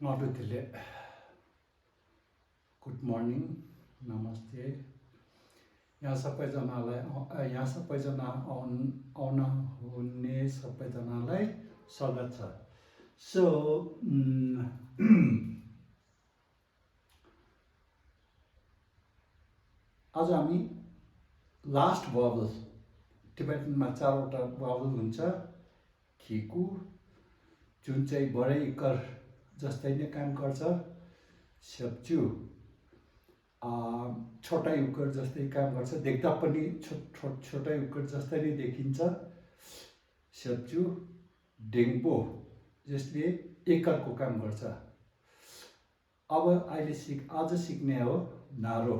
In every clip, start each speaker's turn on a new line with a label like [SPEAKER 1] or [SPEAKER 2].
[SPEAKER 1] अटुथिले good morning नमस्ते यहाँ सबैजना आउन हुने सबैजनालाई स्वागत छ सो आज हामी लास्ट भवल टिबेटनमा 4वटा भवल हुन्छ खिकु जुन चाहिँ बडै इकर जस्तै नै काम गर्छ सेप्चु छोटा युकर जस्तै काम गर्छ देख्दा पनि छोटा युकर जस्तै नै देखिन्छ सेप्चु डेङ्पो जसले एकरको काम गर्छ अब आज सिक्ने हो नारो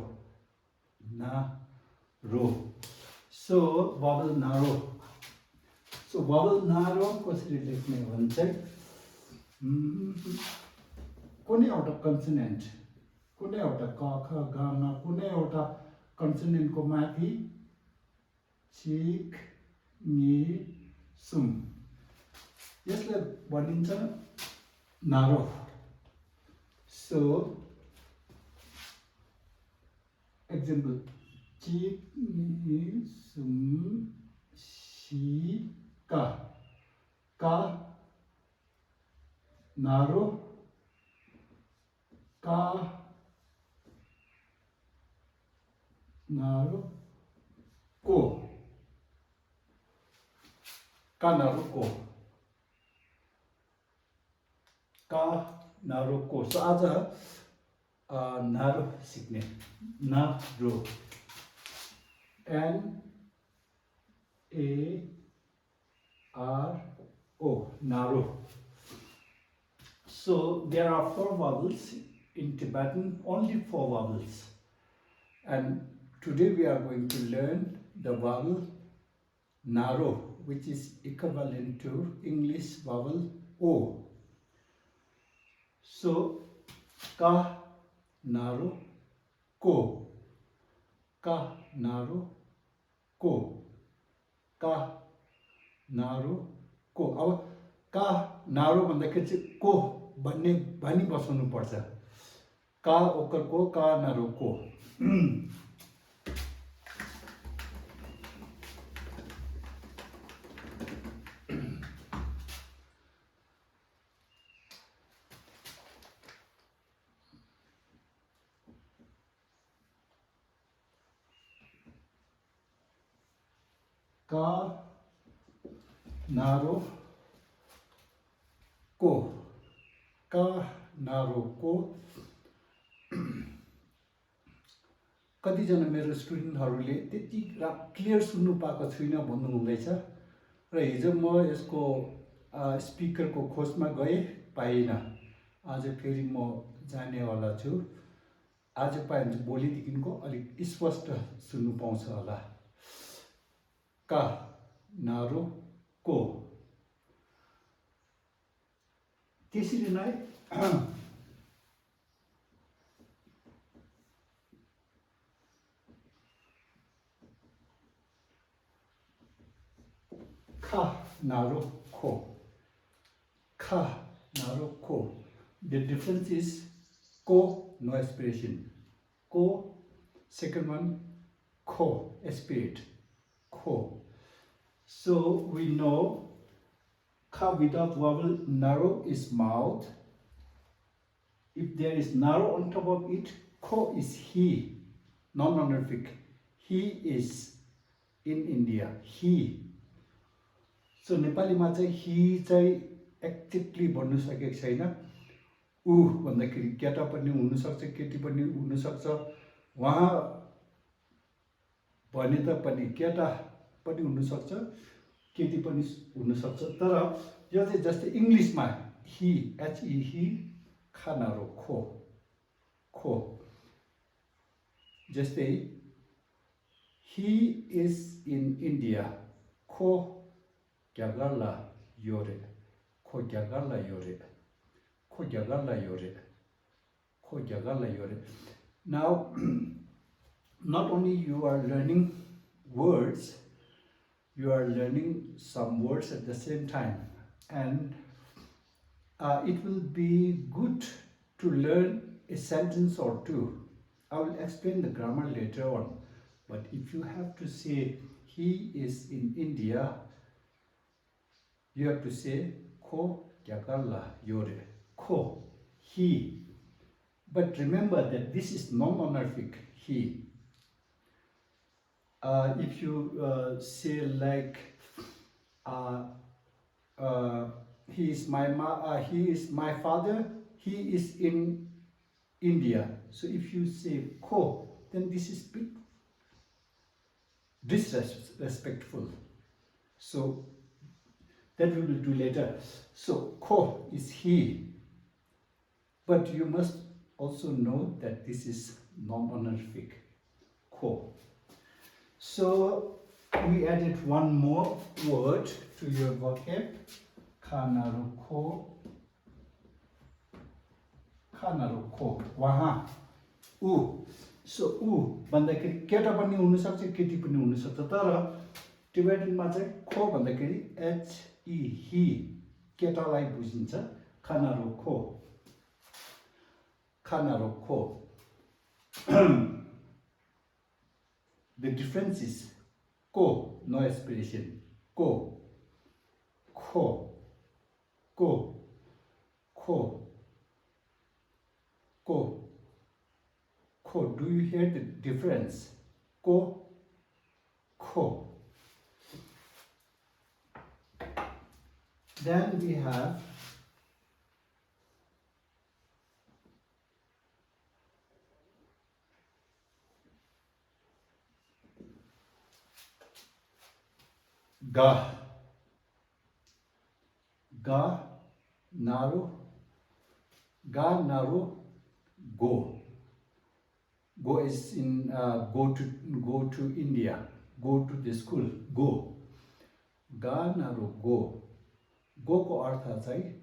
[SPEAKER 1] सो बबल नारो कसरी लेख्ने भने चाहिँ कुनै एउटा कन्सोनेन्ट कुनै एउटा क ख ग न कुनै एउटा कन्सोनेन्टको माथि चिक नि सुम यसलाई भनिन्छ नारो सो एक्जाम्पल चिक नि सुम सी का नारो का नारो को का नारो को सो आज नारो सिक्ने नारो NARO narrow So there are 4 vowels in Tibetan, only 4 vowels. And today we are going to learn the vowel naro, which is equivalent to English vowel O. So ka naro ko, ka naro ko, ka naro ko. अब का नारो भन्दाखेरि चाहिँ को भन्ने भनी बसाउनु पर्छ का ओकर को का नारो को का नारो को का नारो को कतिजना मेरो स्टुडेन्टहरूले त्यति क्लियर सुन्नु पाएको छुइनँ भन्नुहुँदैछ र हिजो म यसको स्पिकरको खोजमा गएँ पाइनँ आज फेरि म जानेवाला छु आज पाएँ भने भोलिदेखिको अलिक स्पष्ट सुन्नु पाउँछ होला का नारो को त्यसरी नै खा नारो खो the difference is ko no aspiration ko second one kho aspirate kho so we know Kha without vowel narrow is mouth. If there is narrow on top of it, Kho is he, non-honorific. He is in India. He. So Nepali ma चाहिँ he चाहिँ exactly भन्नु सकेको छैन उ भन्दाखेरि केटा पनि हुन सक्छ केटी पनि हुन सक्छ वहाँ भने त पनि केटा पनि हुन सक्छ केटी पनि हुन सक्छ तर यो चाहिँ जस्तै इंग्लिशमा ही he खा नारो खो जस्तै he is in India खो क्या गर्ला योरे खो क्या गर्ला योरे now not only you are learning words you are learning some words at the same time and it will be good to learn a sentence or two. I will explain the grammar later on. But if you have to say he is in India, you have to say ko yakala yore. Ko, he. But remember that this is non-honorific, he. If you say like he is my father, he is in India. So if you say ko, then this is bit disrespectful. So that we will do later. So ko is he. But you must also know that this is non-honorific, ko. So we added one more word to your vocab, kanaruko, kanaruko, waha, u. So u भन्दाखेरि केटा पनि हुन सक्छ केटी पनि हुन सक्छ तर टिबेटनमा चाहिँ खो भन्दाखेरि एच ई ही केटालाई बुझिन्छ खानारुको खानारुको The difference is ko, no aspiration. Ko, ko, ko, ko, ko, ko. Do you hear the difference? Ko, ko. Then we have ga, ga, naru, go. Go is in go to India, go to the school, go. Ga naru go. Go ko artha chai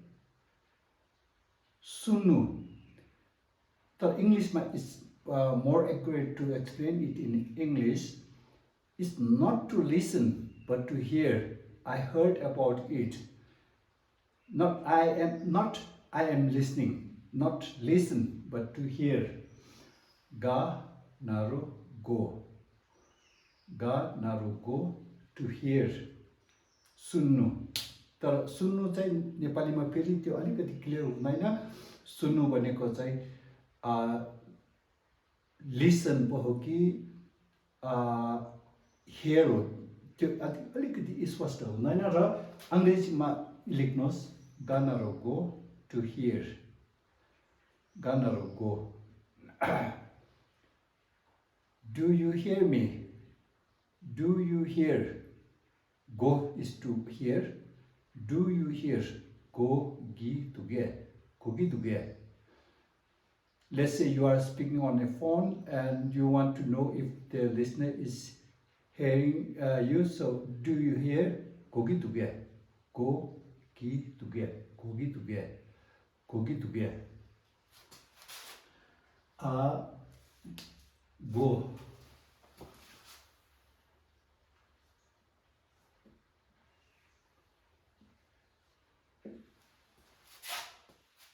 [SPEAKER 1] sunu. The English is more accurate to explain it in English. Is not to listen but to hear. I heard about it. I am listening. Not listen but to hear. Ga naru go. Ga naru go to hear. Sunnu. तर सुन्नु चाहिँ नेपालीमा फेरि त्यो अलिकति clear हुँदैन सुन्नु भनेको चाहिँ लिसन पो हो कि हियर हो त्यो अलिकति स्पष्ट हुँदैन र अंग्रेजीमा लेख्नुहोस् गानारो गो टु हियर गानारो go Do you hear me? Do you hear? Go is to hear. Do you hear? Go gi to get. Go gi to get. Let's say you are speaking on a phone and you want to know if the listener is hearing you. So do you hear? Go gi to get. Go gi to get. Go gi to get. Go gi to get. Go.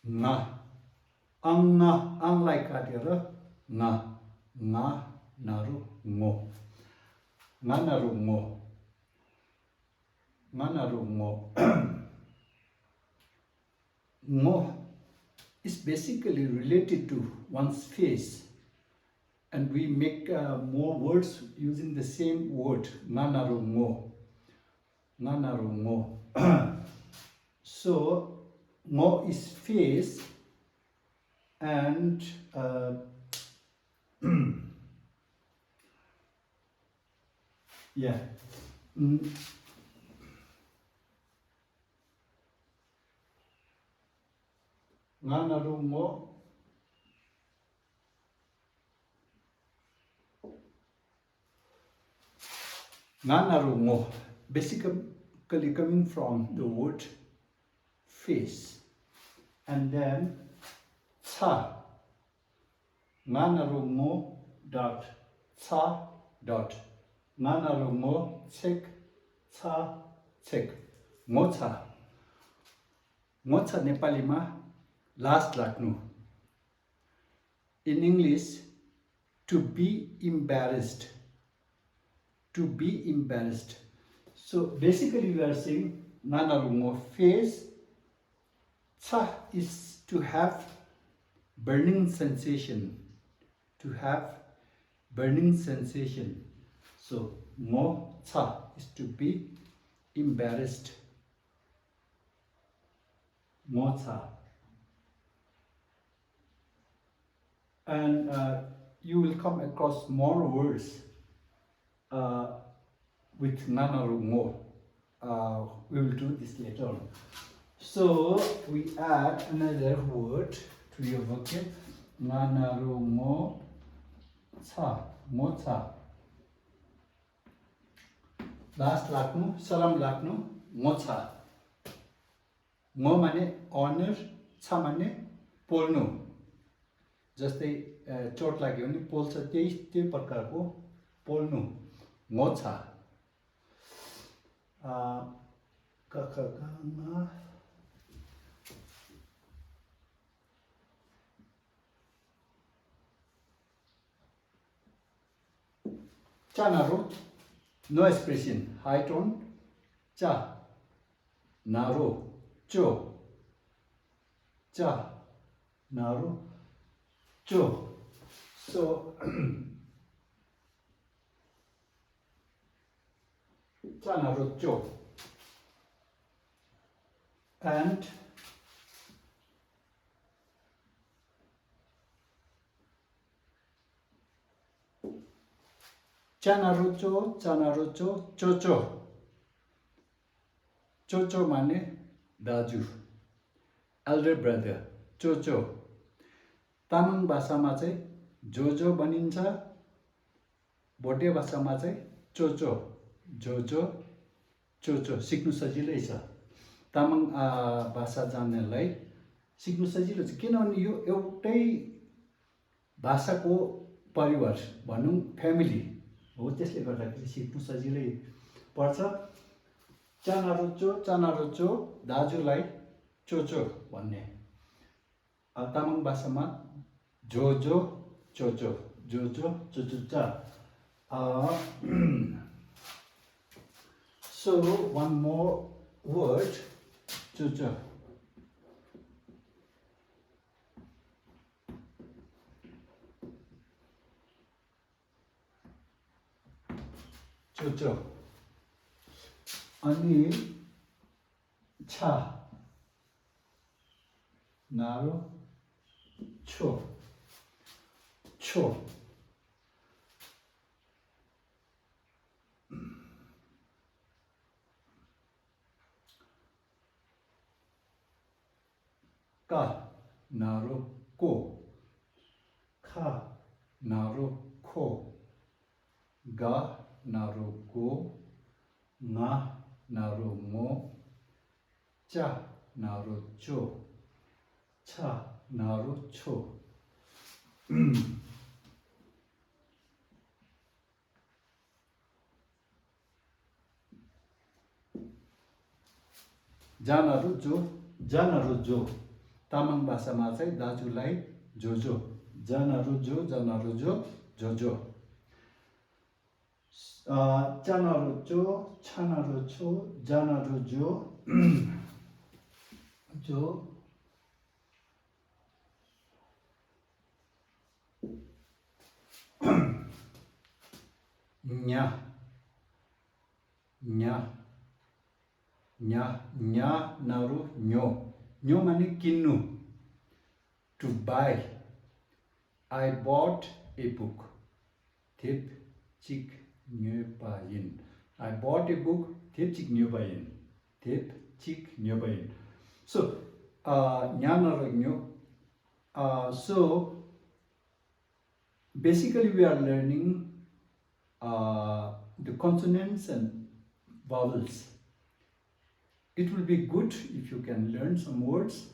[SPEAKER 1] Nga. Ang like katera. Nga. Nga naru ngo. Nga naru ngo. Nga naru ngo. Ngo is basically related to one's face. And we make more words using the same word, nganaru ngo. Nganaru ngo. So, ngo is face and yeah. Nganaru ngo. Nganaru ngo, basically coming from the word face, and then cha. Nganaru ngo dot cha dot. Nganaru ngo check cha check. Ngo cha. म छ नेपालीमा लाज लाग्नु. In English, to be embarrassed. To be embarrassed. So basically we are saying nanarumo face cha is to have burning sensation. To have burning sensation. So mo cha is to be embarrassed. Mo cha. And you will come across more words with nanaru mo. We will do this later on. So we add another word to your vocab. Nanaru mo cha. Mo cha. Last लाग्नु, शरम लाग्नु, mo cha. Mo माने honor, cha माने पोल्नु. जस्तै चोट लाग्यो भने पोल्छ, त्यही प्रकारको पोल्नु mo cha. Cha naru, no expression, high tone, cha. Naru, cho. Cha, naru, cho. So cha naru cho. And chanarucho, chanarucho, chocho. Chocho माने दाजु, elder brother, chocho. तामाङ भाषामा चाहिँ जोजो भनिन्छ, भोटे भाषामा चाहिँ चोचो, जोजो, चोचो. सिक्नु सजिलै छ. तामाङ भाषा जान्नेलाई सिक्नु सजिलो छ, किनभने यो एउटै भाषाको परिवार भनौँ, फ्यामिली हो. त्यसले गर्दाखेरि सिक्नु सजिलै पर्छ. चानारुचो, चानारुचो, दाजुलाई चोचो भन्ने. तामाङ भाषामा जोजो, चोचो, जोजो, चोचुचा. So one more word, chocho. Chocho. Ani cha. Naru cho. Cho. Ka naru ko. Ka naru ko. Ga naru go. Nga naru mo. Cha naru cho. Cha naru cho. जानारु जो, जानारु जो. तामाङ भाषामा चाहिँ दाजुलाई जोजो. जानारु जो, जानारु जो, जोजो. चानारु चो, छानारु छो, जानारु जो, जो. nya, nya. nya, nya naru nyo. Nyo माने किन्नु, to buy. I bought a book. Thip chik nyo payin. I bought a book. Thip chik nyo payin. Thip chik nyo payin. So nya naru nyo. So basically we are learning the consonants and vowels. It will be good if you can learn some words,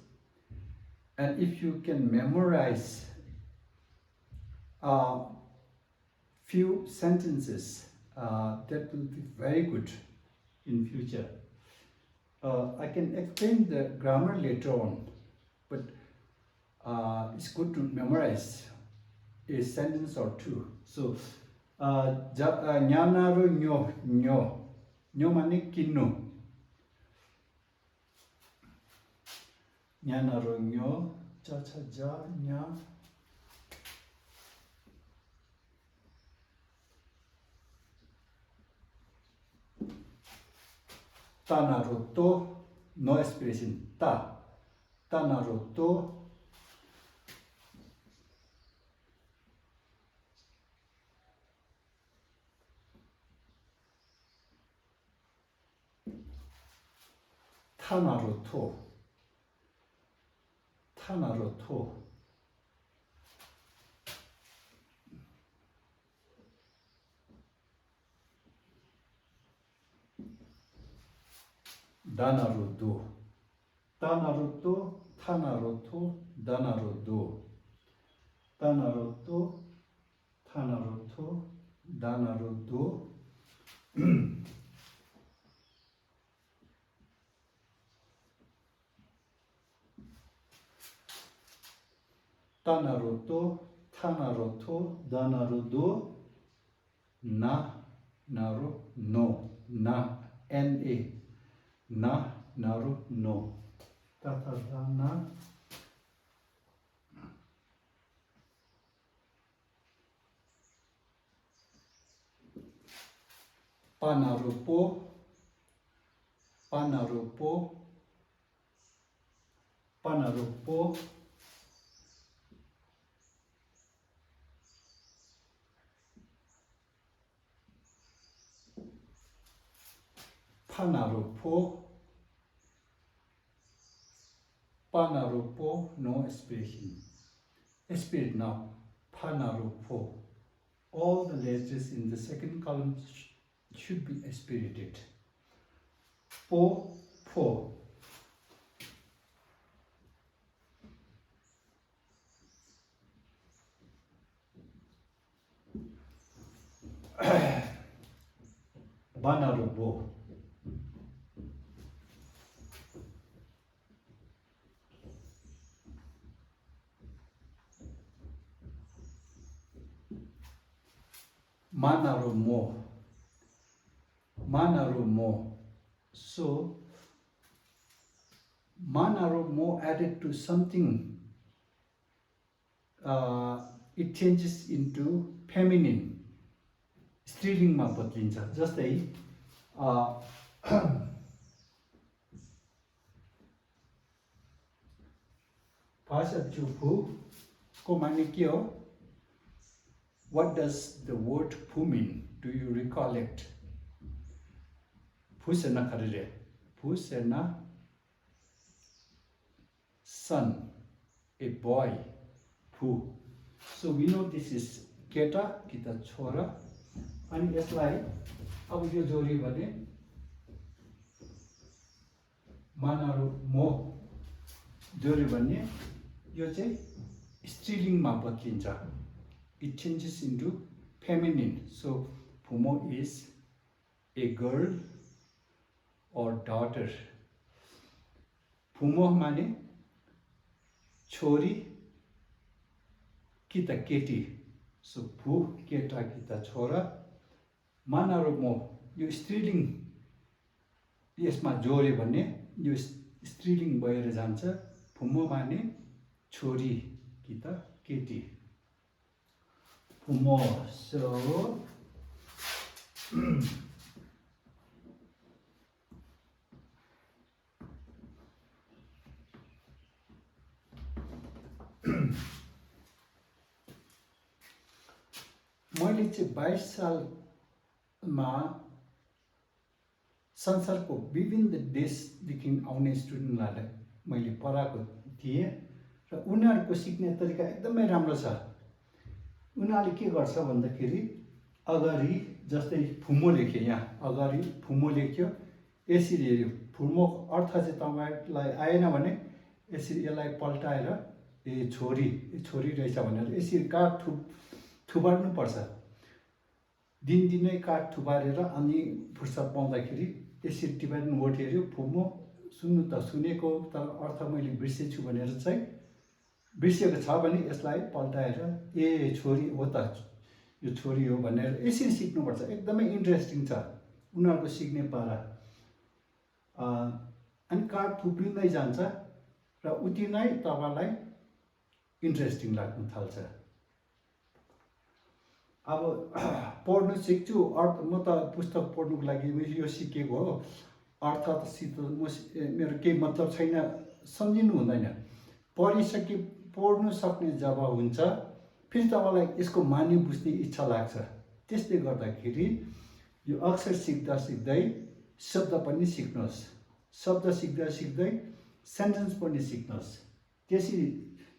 [SPEAKER 1] and if you can memorize few sentences, that will be very good in future. I can explain the grammar later on, but it's good to memorize a sentence or two. So, nyana ro nyo nyo nyo mane kinnu. Nyana ro nyo cha cha ja nya. Ta ro to, no expression. Ta ro to. 타나로토 다나로도 타나로토 다나로도 다나로토 타나로토 다나로도 타나로토 타나로토 다나로도 나로 노 na 나로 노 타타다나 파나로포 파나로포 no expression. Spirit now. 파나로포. All the letters in the second column should be aspirated. Po. Banarubo. Manarumo. So, Manarumo added to something, it changes into feminine. स्त्रीलिङ्गमा बदलिन्छ. जस्तै भाषा चुफु को माने के हो? What does the word fu mean? Do you recollect? Fusena karire. Fusena, son, a boy. Fu. So we know this is keta, kita chora. अनि यसलाई अब यो जोडी भने मानारु मो जोडी भन्ने यो चाहिँ स्त्रीलिङ्गमा बदलिन्छ. It changes into feminine. So Fumo is a girl or daughter. Fumo माने छोरी कि त केटी. So फु केटा कि त छोरा. मानारुमो यो स्त्रीलिङ्ग यसमा जोड्यो भने यो स्त्रीलिङ्ग भएर जान्छ. फुमो माने छोरी कि त केटी. फुमो. So मैले चाहिँ 22 सालमा संसारको विभिन्न देशदेखि आउने स्टुडेन्टहरूलाई मैले पढाएको थिएँ र उनीहरूको सिक्ने तरिका एकदमै राम्रो छ. उनीहरूले के गर्छ भन्दाखेरि अगाडि जस्तै फुमो लेख्यो, यहाँ अगाडि फुमो लेख्यो, यसरी हेऱ्यो. फुमो अर्थ चाहिँ तपाईँलाई आएन भने यसरी यसलाई पल्टाएर ए छोरी रहेछ भनेर यसरी काठ थुपार्नु पर्छ. दिनदिनै काठ थुपारेर अनि फुर्सद पाउँदाखेरि यसरी टिबेटन वर्ड हेऱ्यो फुमो सुन्नु त सुनेको तर अर्थ मैले बिर्सेछु भनेर चाहिँ बिर्सेको छ भने यसलाई पल्टाएर ए छोरी हो त यो छोरी हो भनेर यसरी सिक्नुपर्छ। एकदमै इन्ट्रेस्टिङ छ उनीहरूको सिक्ने पारा। अनि कार्ड थुप्रिँदै जान्छ र उति नै तपाईँलाई इन्ट्रेस्टिङ लाग्न थाल्छ। अब पढ्नु सिक्छु म त पुस्तक पढ्नुको लागि यो सिकेको हो, अर्थसित मेरो केही मतलब छैन सम्झिनु हुँदैन। पढ्नु सक्ने जब हुन्छ फेरि तपाईँलाई यसको मानी बुझ्ने इच्छा लाग्छ। त्यसले गर्दाखेरि यो अक्षर सिक्दा सिक्दै शब्द पनि सिक्नुहोस्, शब्द सिक्दा सिक्दै सेन्टेन्स पनि सिक्नुहोस्। त्यसरी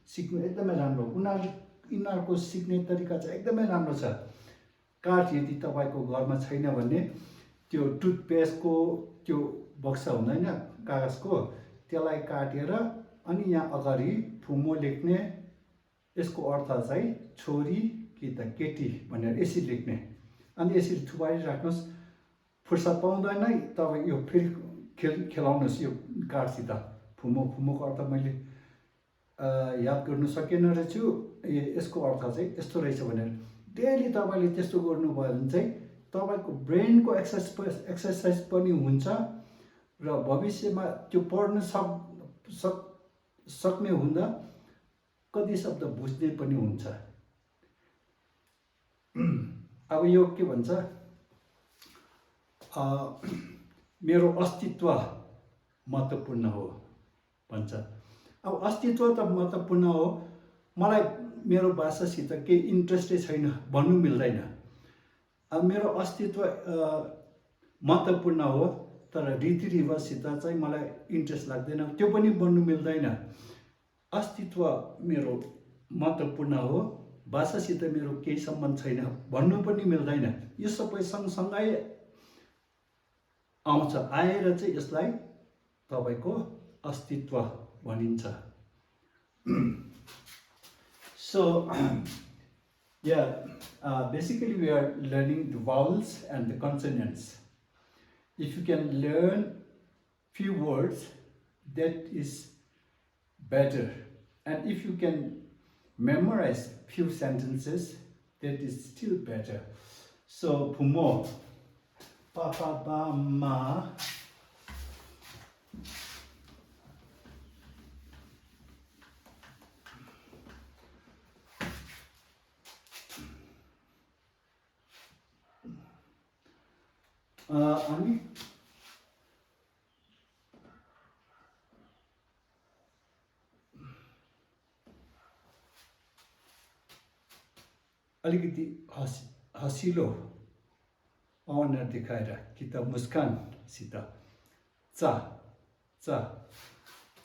[SPEAKER 1] सिक्नु एकदमै राम्रो। यिनीहरूको सिक्ने तरिका चाहिँ एकदमै राम्रो छ। कार्ड यदि तपाईँको घरमा छैन भने त्यो टुथपेस्टको त्यो बक्सा हुँदैन कागजको, त्यसलाई काटेर अनि यहाँ अगाडि फुमो लेख्ने, यसको अर्थ चाहिँ छोरी कि त केटी भनेर यसरी लेख्ने, अनि यसरी थुपारिराख्नुहोस्। फुर्सद पाउँदैन तपाईँ यो फेरि खेलाउनुहोस् यो कार्डसित। फुमोको अर्थ मैले याद गर्नु सकेन रहेछु, यसको अर्थ चाहिँ यस्तो रहेछ भनेर डेली तपाईँले त्यस्तो गर्नुभयो भने चाहिँ तपाईँको ब्रेनको एक्सर्साइज पनि हुन्छ र भविष्यमा त्यो पढ्न सक्ने हुँदा कति शब्द बुझ्ने पनि हुन्छ। अब यो के भन्छ, मेरो अस्तित्व महत्त्वपूर्ण हो भन्छ। अब अस्तित्व त महत्त्वपूर्ण हो, मलाई मेरो भाषासित केही इन्ट्रेस्टै छैन भन्नु मिल्दैन। अब मेरो अस्तित्व महत्त्वपूर्ण हो तर रीतिरिवाजसित चाहिँ मलाई इन्ट्रेस्ट लाग्दैन, त्यो पनि भन्नु मिल्दैन। अस्तित्व मेरो महत्त्वपूर्ण हो, भाषासित मेरो केही सम्बन्ध छैन भन्नु पनि मिल्दैन। यो सबै सँगसँगै आउँछ, आएर चाहिँ यसलाई तपाईँको अस्तित्व भनिन्छ। So basically we are learning the vowels and the consonants. If you can learn few words, that is better, and if you can memorize few sentences, that is still better. So pumo, papa, ba, ma, अनि अलिकति हसिलो अनुहार देखाएर कि त मुस्कानसित चा चा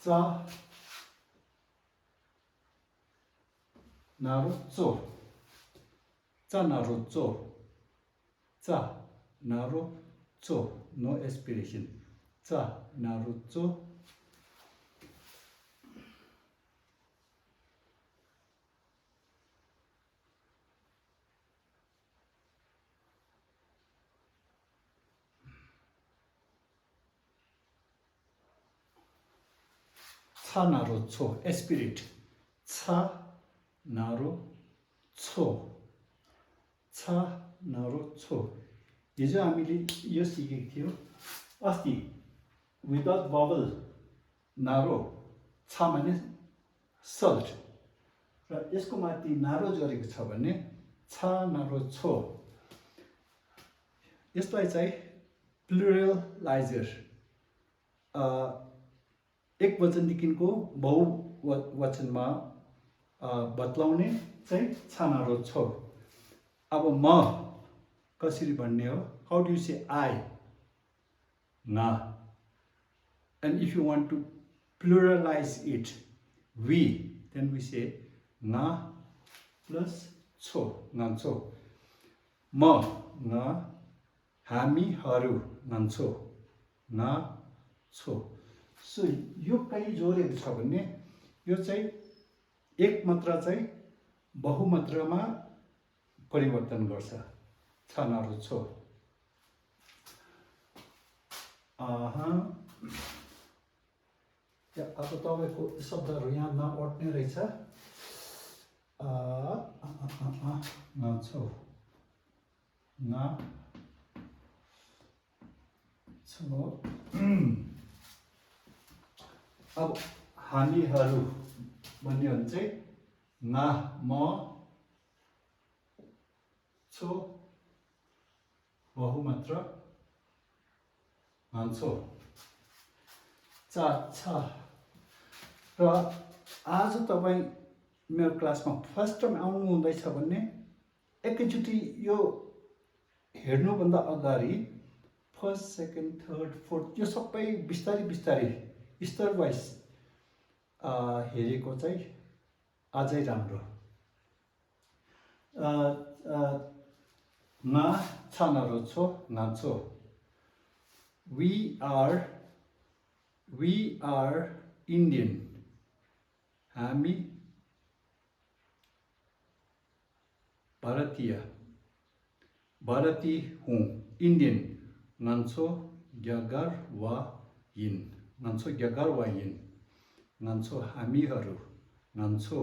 [SPEAKER 1] चा नारो चो, चा नारो चो, चा नारो चो, no aspiration, चा नारो चो, चा नारो छो, एस्पिरिट, चा नारो छो, चा नारो छो। हिजो हामीले यो सिकेको थियो अस्ति, विदाउट बबल नारो, छ भने सल्ट, र यसको माथि नारो जोडेको छ भने छ नारो छो। यसलाई चाहिँ प्लुरलाइजर, एक वचनदेखिको बहुवचनमा बतलाउने चाहिँ छ नारो छो। अब म कसरी भन्ने हो, how do you say I, ना, and if you want to pluralize it, we, then we say nga plus cho, ngancho, म, nga, हामीहरू, ngancho, nga, cho। सो यो कहीँ जोडेको छ भने यो चाहिँ एक मात्रा चाहिँ बहुमात्रामा परिवर्तन गर्छ, छानारो छो। अब तपाईँको शब्दहरू यहाँ नअट्ने रहेछ छौ ना छो अब हामीहरू भन्ने हो भने चाहिँ ना म छो बहुमात्र मान्छौ चा छ र आज तपाईँ मेरो क्लासमा फर्स्ट टाइम आउनु हुँदैछ भने एकैचोटि यो हेर्नुभन्दा अगाडि फर्स्ट सेकेन्ड थर्ड फोर्थ यो सबै बिस्तारै बिस्तारै स्तर वाइज हेरेको चाहिँ अझै राम्रो ना छानहरू छो नान्छो we are Indian हामी भारतीय हूँ Indian नान्छो ग्यागार वा यिन नान्छो हामीहरू नान्छो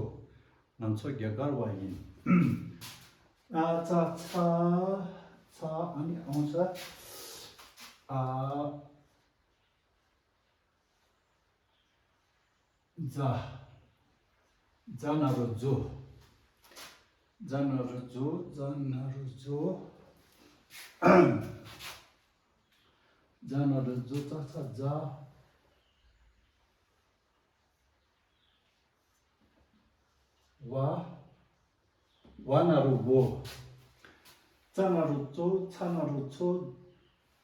[SPEAKER 1] ग्यागार वा यिन छ अनि आउँछ जानहरू जो जानहरू जो छ जा वानहरू वो चानहरू चो छानहरू छो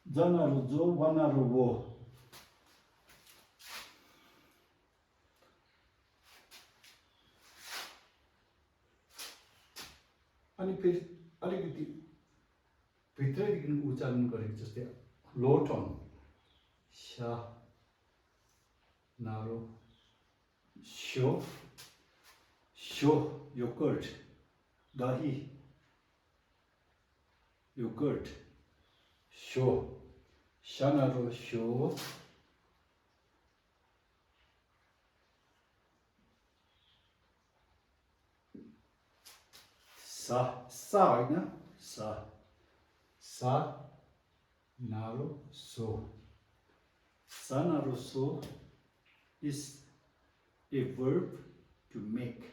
[SPEAKER 1] जनहरू जो वनहरू वो अनि फेरि अलिकति भित्रैदेखि उच्चारण गरेको जस्तै लो टोन सा नारो शो योगर्ट दही योगर्ट शो शानारो शो सा होइन सा नारो सो सा नारो so is a verb to make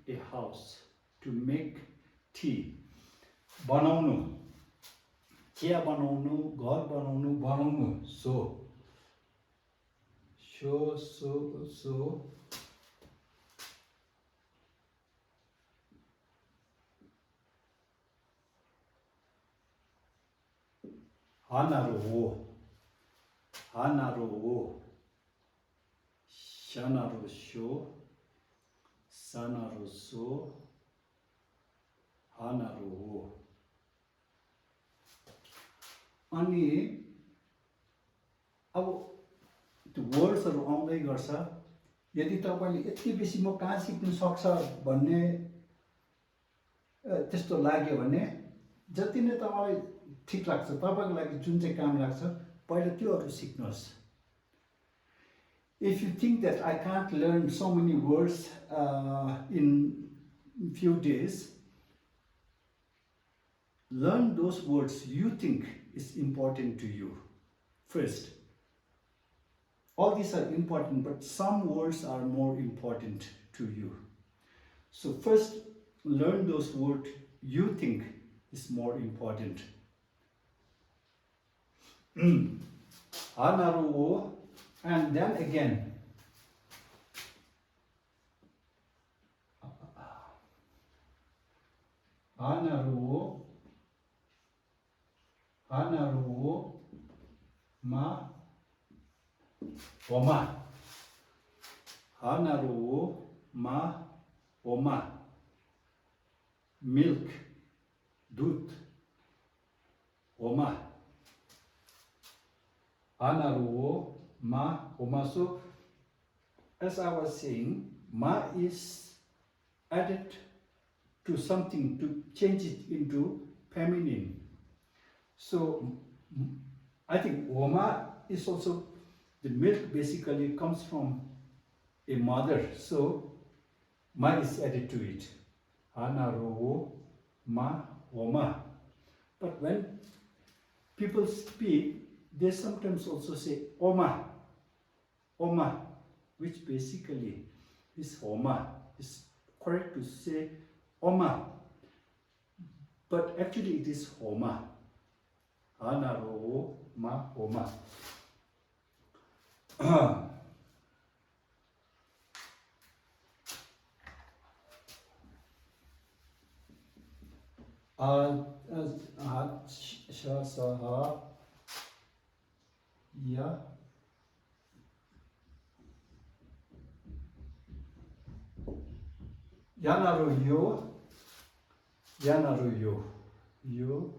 [SPEAKER 1] a house, to make tea. बनाउनु चिया बनाउनु घर बनाउनु सो हानारो हो शानारो शो सानारो सो हानारो हो अनि अब त्यो वर्ड्सहरू आउँदै गर्छ यदि तपाईँले यति बेसी म कहाँ सिक्नु सक्छ भन्ने त्यस्तो लाग्यो भने जति नै तपाईँलाई ठिक लाग्छ तपाईँको लागि जुन चाहिँ काम लाग्छ पहिला त्योहरू सिक्नुहोस् if you think that I can't learn so many words in few days, learn those words you think is important to you first. All these are important, but some words are more important to you. So first, learn those words you think is more important. Hanaru, and then again. Hanaru, ma, oma. Hanaru, ma, oma. Milk, दूध, oma. Hanaru, ma, oma. So, as I was saying, ma is added to something to change it into feminine. So, I think oma is also The milk basically comes from a mother, so ma is added to it. Ana, ro, ma, oma. But when people speak, they sometimes also say oma, oma, which basically is oma. It's correct to say oma, but actually it is homa. Ana, ro, ma, homa. Sha, sa, ha, ya. Yanaru yo, yanaru yo, yo.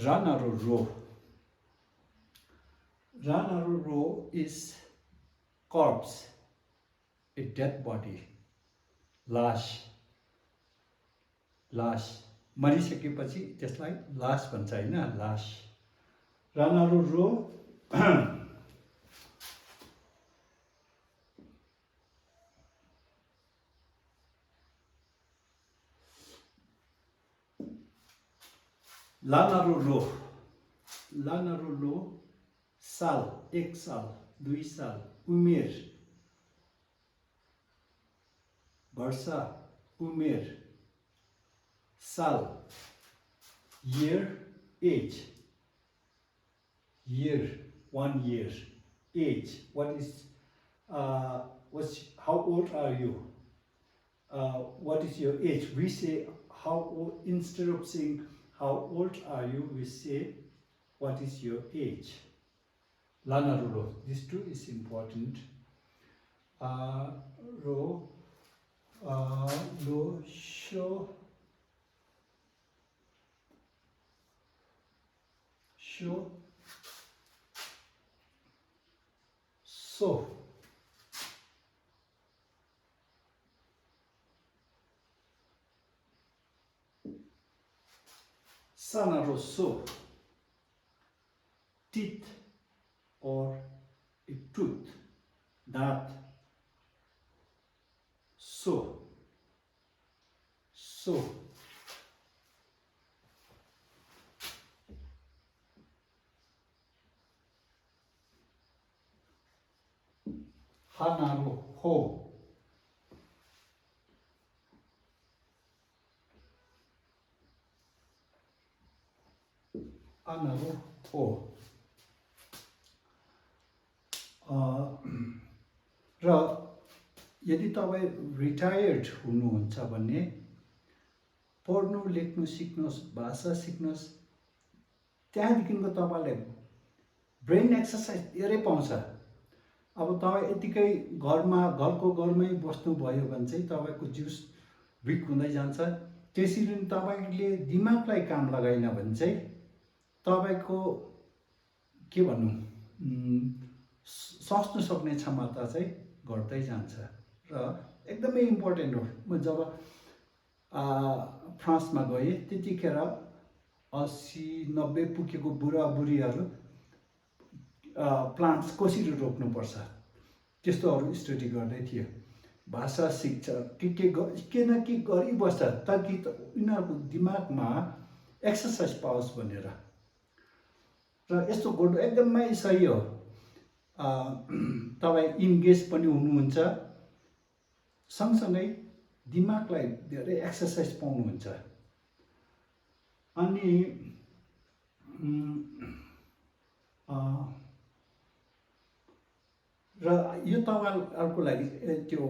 [SPEAKER 1] Ranaru ro. Ranaru ro is corpse, a dead body, लाश. लाश मरिसकेपछि त्यसलाई लाश भन्छ हैन, लाश. रानारु रो. लानारु रो. लानारु रो साल, 1 साल, 2 साल, उमेर, वर्षा, उमेर, साल, year, age, year, 1 year, age, how old are you, what is your age. We say how old, instead of saying how old are you, we say what is your age. Lanarulo, this too is important. Ro, lo, sho, sho, so. Sanaro, so. Teeth or a tooth, that, so, so. Hanaro, ho. Anaro, ho. र यदि तपाईँ retired हुनुहुन्छ भने पढ्नु लेख्नु सिक्नुहोस्, भाषा सिक्नुहोस्, त्यहाँदेखिको तपाईँले ब्रेन एक्सर्साइज धेरै पाउँछ. अब तपाईँ यतिकै घरको घरमै बस्नुभयो भने चाहिँ तपाईँको जिउ विक हुँदै जान्छ. त्यसरी तपाईँले दिमागलाई काम लगाइन भने चाहिँ तपाईँको के भन्नु, सोच्न सक्ने क्षमता चाहिँ घट्दै जान्छ. र एकदमै इम्पोर्टेन्ट हो. म जब फ्रान्समा गएँ त्यतिखेर 80-90 पुगेको बुढाबुढीहरू प्लान्ट्स कसरी रोप्नुपर्छ त्यस्तोहरू स्टडी गर्दै थियो. भाषा सिक्छ, के न के गरिबस्छ ताकि उनीहरूको दिमागमा एक्सर्साइज पाओस् भनेर. र यस्तो गर्नु एकदमै सही हो. तपाईँ इन्गेज पनि हुनुहुन्छ, सँगसँगै दिमागलाई धेरै एक्सर्साइज पाउनुहुन्छ. अनि र यो तपाईँहरूको लागि त्यो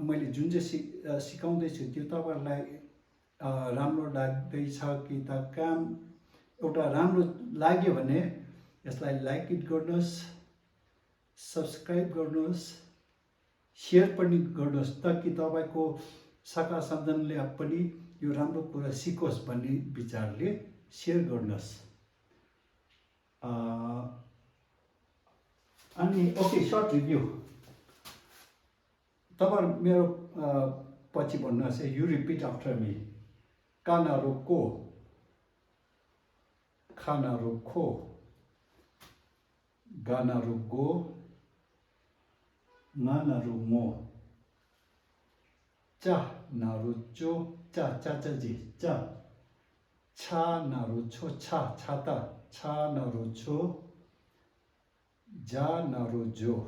[SPEAKER 1] मैले जुन चाहिँ सिकाउँदैछु त्यो तपाईँहरूलाई राम्रो लाग्दैछ कि त काम एउटा राम्रो लाग्यो भने यसलाई लाइक इट गर्नुहोस्, सब्सक्राइब गर्नुहोस्, सेयर पनि गर्नुहोस् ताकि तपाईँको शाखा सन्तानले पनि यो राम्रो कुरा सिकोस् भन्ने विचारले सेयर गर्नुहोस्. अनि ओके, सर्ट रिभ्यू. तपाईहरु मेरो पछि भन्नुहोस् है, you repeat after me. Kana ro ko, khana ro kho, gana ro go, ngana ro ngo, cha na ro cho, cha ji, cha, cha na ro cho, cha ta, cha na ro cho, ja na ro jo,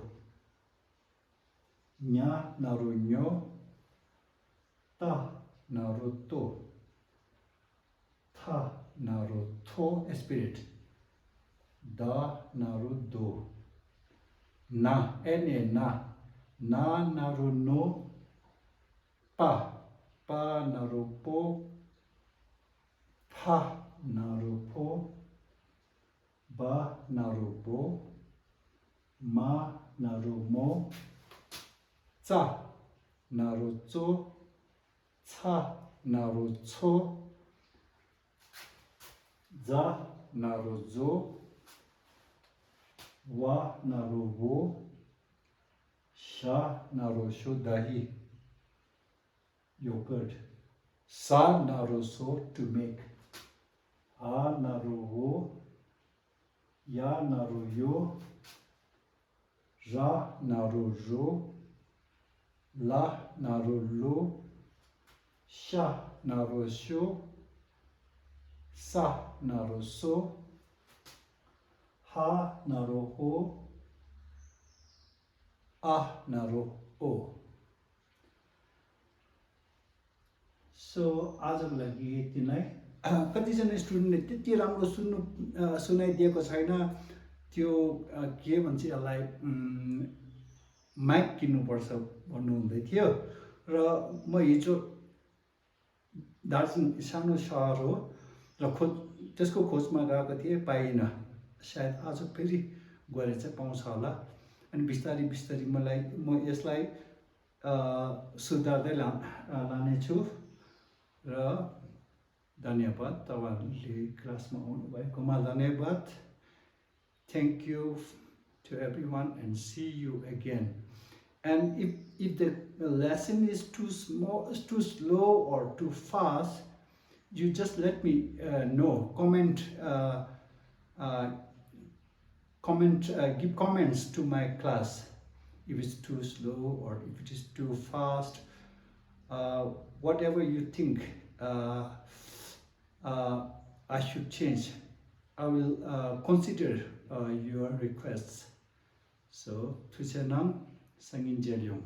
[SPEAKER 1] nya na ro nyo, ta na ro to, tha na ro tho, spirit, da na ro do, na na ro no, pa na ro po, pha na ro pho, ba na ro bo, ma na ro mo, cha na ro cho, cha na ro cho, za na ro zo, wa na ro wo, sha na ro sho, dahi, yogurt, sa na ro so, to make, a na ro wo, ya na ro yo, ra na ro ro, la na ro lo, sha na ro sho, sa na ro so, ha na ro ho, a na ro o. So आजको लागि यति नै। कतिजना स्टुडेन्टले त्यति राम्रो सुनाइदिएको छैन, त्यो के भन्छ यसलाई माइक किन्नुपर्छ भन्नुहुँदै थियो। र म हिजो दार्जिलिङ सानो सहर हो र त्यसको खोजमा गएको थिएँ, पाइनँ। सायद आज फेरि गएर चाहिँ पाउँछ होला। अनि बिस्तारै बिस्तारै म यसलाई सुधार्दै लानेछु। र धन्यवाद, तपाईहरुले क्लासमा आउनु भएकोमा धन्यवाद। Thank you to everyone and see you again. And if the lesson is too small, too slow or too fast, you just let me know. Give comments to my class if it's too slow or if it is too fast. Whatever you think I should change, I will consider your requests. So, Tusenang Sangin Jelyong.